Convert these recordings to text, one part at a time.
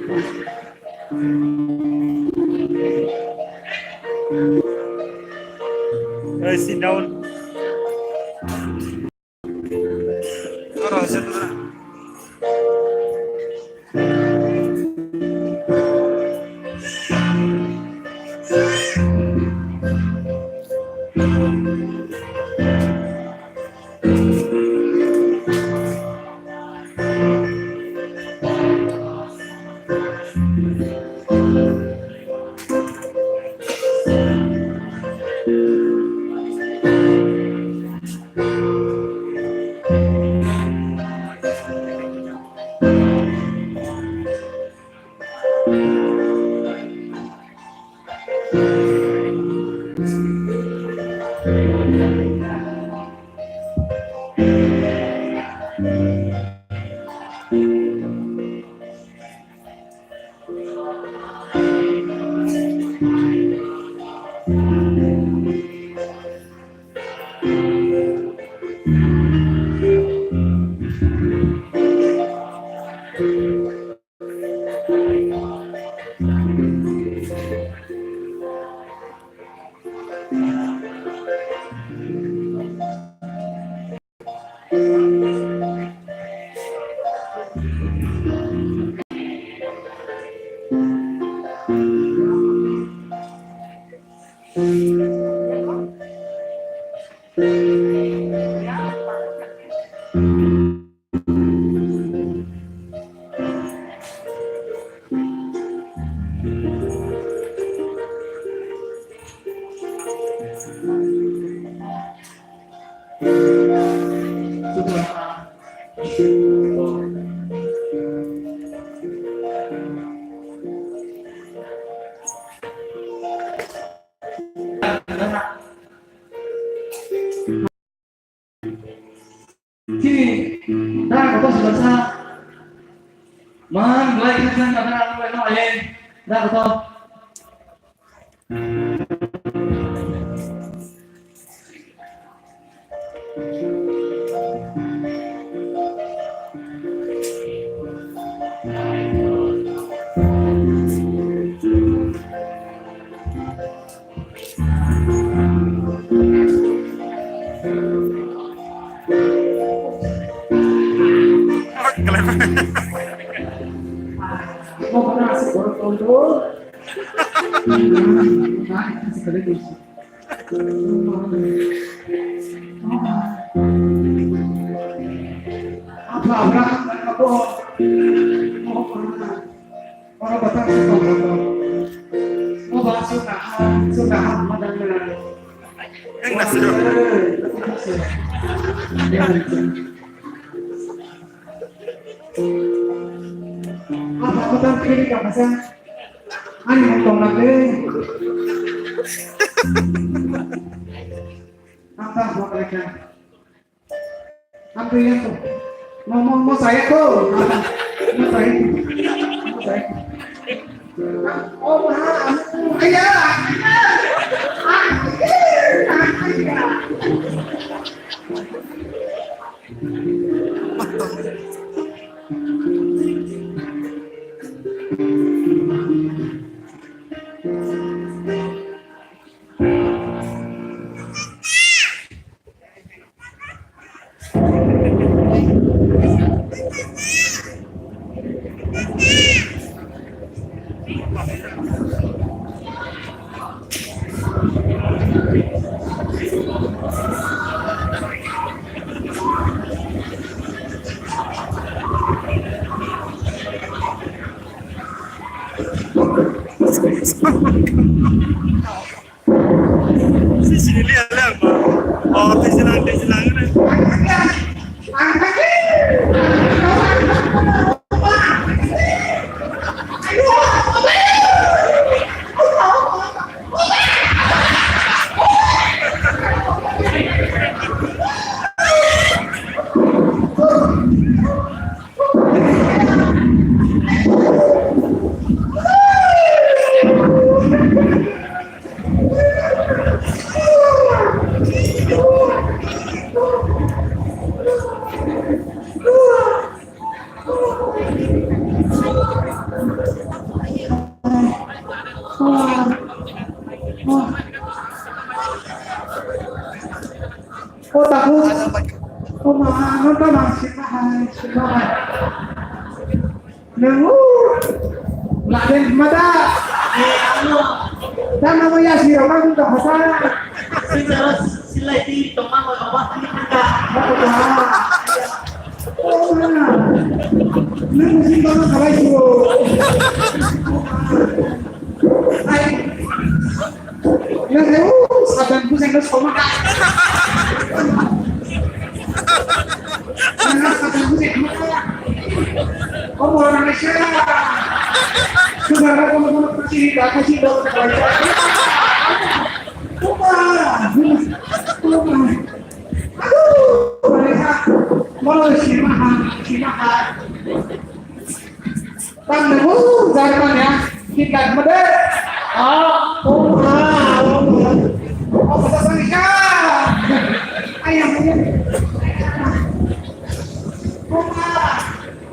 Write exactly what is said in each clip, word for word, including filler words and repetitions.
Hey, sit down. Chini da kotor sila sa. Man, lai kisa na da na lai no aye. Da kotor. Apa kau tahu kiri kau pasang? Ani mau tong nak deh. Apa mau mereka? Apa yang tu? Mau mau mau saya tu. Mau saya tu. Mau saya tu. Oh, mahal. Ayah. Sisili ale ang ba. Oh, tisilang, tisilang. O taku. O ma, no ta ma, sima hai, sima hai. Nang u. Laden mada. Eh, ano. Tama mo ya si rokang to hasa. Sing sara silai ti toma mo apa ti ka. O ma. Nang sing tama sabai su. Ai. Nang, eh, uh, sadan bujang na soma ka. Nang sadan bujang na soma ka. Omo na na sha. Sudah ada kono kono kasi ka kasi do ka. Opa, opa. Aduh, mereka mau simahan, simahan. Tang nemu, jangan ya. Kita mede. Ah, oh, ah, oh, oh. Oh, kita sang ya. Ayah, ayah. Oh, ah.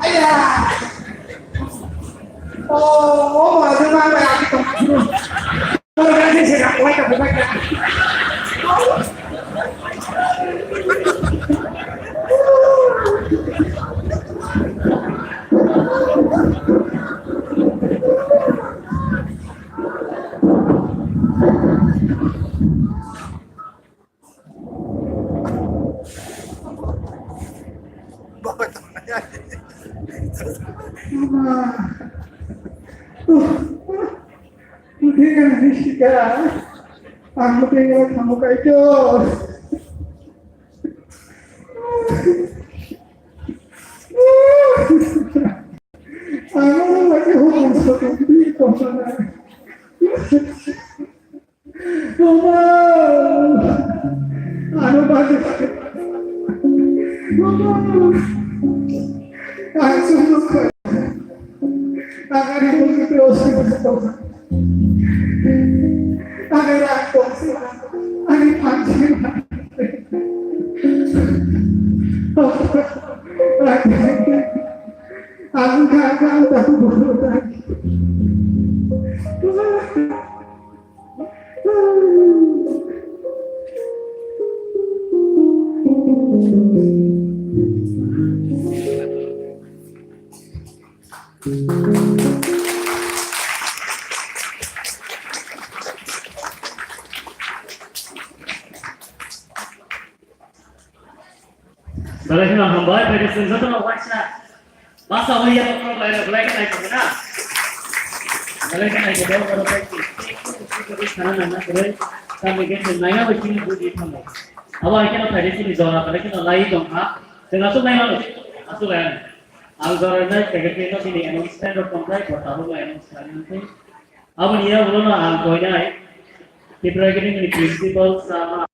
Ayah. Oh, oh, oh, jangan ya. Ang muting ang kamu kaitor. Ang lagi hukum seperti itu. Mama, anu bagi. Mama, aku suka. Ang ani bukit terus kita tahu. Ang ani rangkong sila. Ang ani panci. Ang kakak tak berhutang. Belai kheno hambai, bai kheno jotono waisa. Masa hoi ya, belai belai kheno naikha na. Belai kheno naikha, belai kheno naikha. Sana nana kore, kami ke naina bai sini budi thango. Abo hai kheno thaide sini jora, belai kheno lai tongkha. Jeng asuk naimano, asuk lai. Ang jora nai secretary no sini announce stand up tongkhai, kota holo announce khlainai. Aboni yagulo no ang koinai Tipra Academy ni principal sama